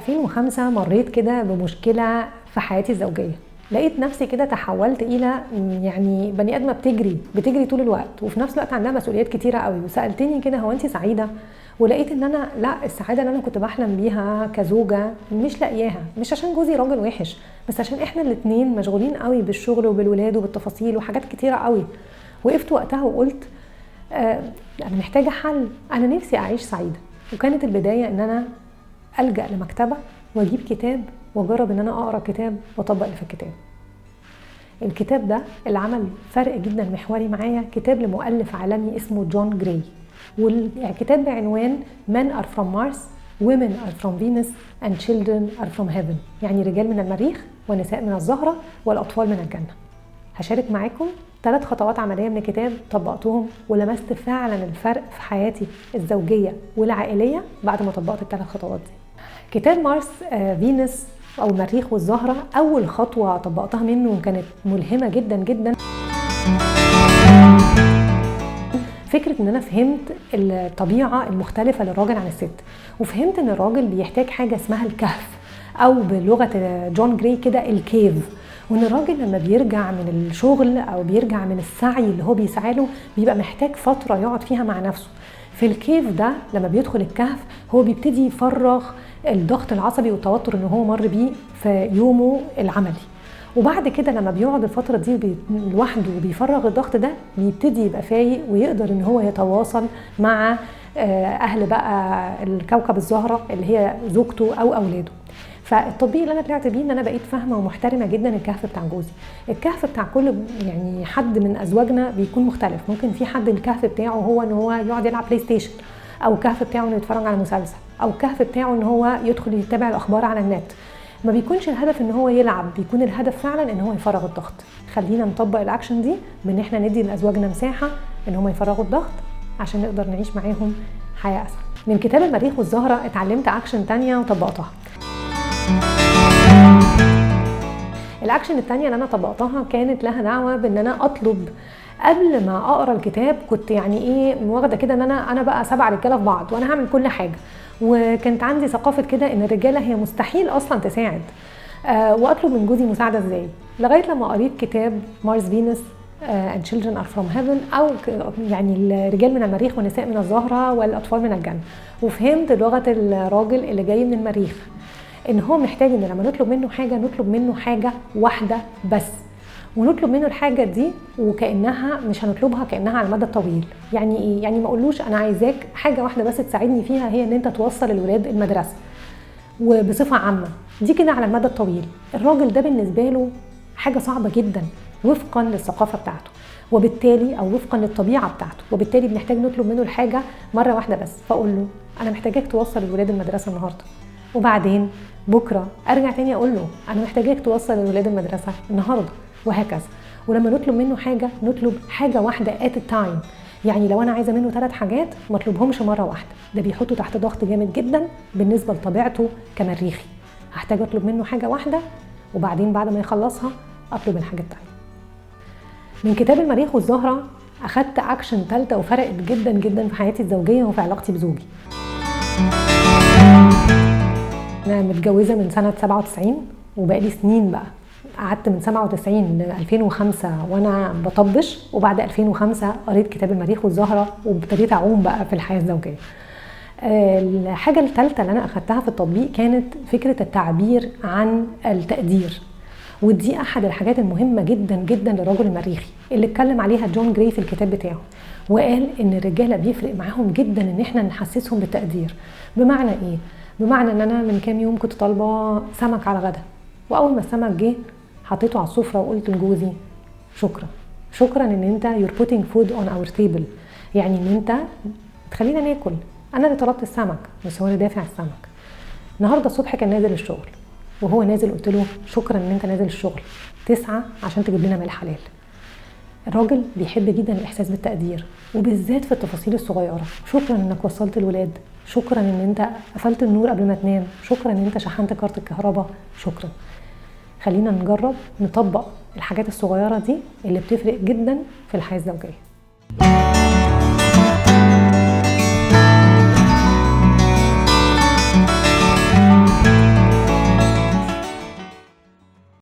2005 مريت كده بمشكلة في حياتي الزوجية. لقيت نفسي كده تحولت الى يعني بني ادمه بتجري طول الوقت، وفي نفس الوقت عندها مسؤوليات كتيرة قوي. وسالتني كده هو انت سعيدة؟ ولقيت ان انا لا، السعادة اللي انا كنت بحلم بيها كزوجة مش لاقياها، مش عشان جوزي راجل وحش، بس عشان احنا الاثنين مشغولين قوي بالشغل وبالولاد وبالتفاصيل وحاجات كتيرة قوي. وقفت وقتها وقلت انا محتاجه حل، انا نفسي اعيش سعيدة. وكانت البداية ان انا الجا لمكتبه واجيب كتاب واجرب ان انا اقرا كتاب واطبق اللي في الكتاب. الكتاب ده اللي عمل فرق جدا محوري معايا، كتاب لمؤلف عالمي اسمه جون جراي، والكتاب بعنوان Men are from Mars, Women are from Venus and Children are from Heaven، يعني رجال من المريخ ونساء من الزهرة والأطفال من الجنة. هشارك معاكم 3 خطوات عملية من الكتاب طبقتهم ولمست فعلا الفرق في حياتي الزوجية والعائلية بعد ما طبقت ال3 خطوات دي. كتاب مارس فينوس أو المريخ والزهرة، أول خطوة طبقتها منه وكانت ملهمة جدا جدا، فكرة ان انا فهمت الطبيعة المختلفة للراجل عن الست، وفهمت ان الراجل بيحتاج حاجة اسمها الكهف، او بلغة جون جراي كده ال cave، وان الراجل لما بيرجع من الشغل او بيرجع من السعي اللي هو بيسعى له بيبقى محتاج فترة يقعد فيها مع نفسه. في ال cave ده لما بيدخل الكهف هو بيبتدي يفرغ الضغط العصبي والتوتر اللي هو مر بيه في يومه العملي، وبعد كده لما بيقعد الفترة دي لوحده وبيفرغ الضغط ده بيبتدي يبقى فايق ويقدر ان هو يتواصل مع اهل بقى الكوكب الزهرة اللي هي زوجته او اولاده. فالتطبيق اللي انا طلعت بيه ان انا بقيت فاهمه ومحترمه جدا الكهف بتاع جوزي. الكهف بتاع كل يعني حد من ازواجنا بيكون مختلف، ممكن في حد الكهف بتاعه هو ان هو يقعد يلعب بلاي ستيشن، او الكهف بتاعه انه يتفرج على مسلسل، او الكهف بتاعه ان هو يدخل يتابع الاخبار على النت. ما بيكونش الهدف ان هو يلعب، بيكون الهدف فعلا ان هو يفرغ الضغط. خلينا نطبق الاكشن دي بان احنا ندي لازواجنا مساحة ان هم يفرغوا الضغط عشان نقدر نعيش معاهم حياة اسعد. من كتاب المريخ والزهرة اتعلمت اكشن تانية وطبقتها. الاكشن التانية اللي انا طبقتها كانت لها دعوه بان انا اطلب. قبل ما اقرا الكتاب كنت يعني ايه واخده كده ان انا بقى 7 رجاله في بعض وانا هعمل كل حاجة، وكانت عندي ثقافة كده ان الرجالة هي مستحيل اصلا تساعد، واطلب من جوزي مساعدة ازاي، لغاية لما قريت كتاب Mars Venus and Children are from Heaven، او يعني الرجال من المريخ والنساء من الزهرة والاطفال من الجنة، وفهمت لغة الراجل اللي جاي من المريخ ان هو محتاج ان لما نطلب منه حاجة نطلب منه حاجة واحدة بس، ونطلب منه الحاجة دي وكانها مش هنطلبها كانها على المدى الطويل. يعني ايه؟ يعني ما اقولوش انا عايزاك حاجة واحدة بس تساعدني فيها، هي ان انت توصل الولاد المدرسة وبصفه عامة، دي كده على المدى الطويل. الراجل ده بالنسبة له حاجة صعبة جدا وفقا للثقافة بتاعته، وبالتالي او وفقا للطبيعة بتاعته، وبالتالي بنحتاج نطلب منه الحاجة مرة واحدة بس. فاقول له انا محتاجاك توصل الولاد المدرسة النهارده، وبعدين بكره ارجع تاني اقول له انا محتاجاك توصل الولاد المدرسة النهارده، وهكذا. ولما نطلب منه حاجة نطلب حاجة واحدة at a time، يعني لو انا عايزه منه 3 حاجات ما اطلبهمش مرة واحدة، ده بيحطه تحت ضغط جامد جدا بالنسبة لطبيعته كمريخي. هحتاج اطلب منه حاجة واحدة وبعدين بعد ما يخلصها اطلب الحاجة الثانية. من كتاب المريخ والزهرة اخدت اكشن ثالثة وفرقت جدا جدا في حياتي الزوجية وفي علاقتي بزوجي. انا متجوزة من سنة 97 وبقالي سنين بقى، قعدت من 97 ل 2005 وانا بطبش، وبعد 2005 قريت كتاب المريخ والزهرة وابتديت اعوم بقى في الحياة الزوجية. الحاجة الثالثة اللي انا اخدتها في التطبيق كانت فكرة التعبير عن التقدير، ودي احد الحاجات المهمة جدا جدا للرجل المريخي اللي اتكلم عليها جون جراي في الكتاب بتاعه، وقال ان الرجالة بيفرق معاهم جدا ان احنا نحسسهم بالتقدير. بمعنى ايه؟ بمعنى ان انا من كام يوم كنت طالبه سمك على غدا، واول ما السمك جه حطيته على السفرة وقلت لجوزي شكرا، شكرا ان انت you're putting food on our table، يعني ان انت تخلينا ناكل. انا اللي طلبت السمك بس هو اللي دافع السمك. النهارده الصبح كان نازل الشغل، وهو نازل قلت له شكرا ان انت نازل الشغل 9 عشان تجيب لنا مال حلال. الراجل بيحب جدا الاحساس بالتقدير، وبالذات في التفاصيل الصغيرة. شكرا انك وصلت الولاد، شكرا ان انت قفلت النور قبل ما تنام، شكرا ان انت شحنت كارت الكهرباء، شكرا. خلينا نجرب نطبق الحاجات الصغيرة دي اللي بتفرق جدا في الحياة الزوجية.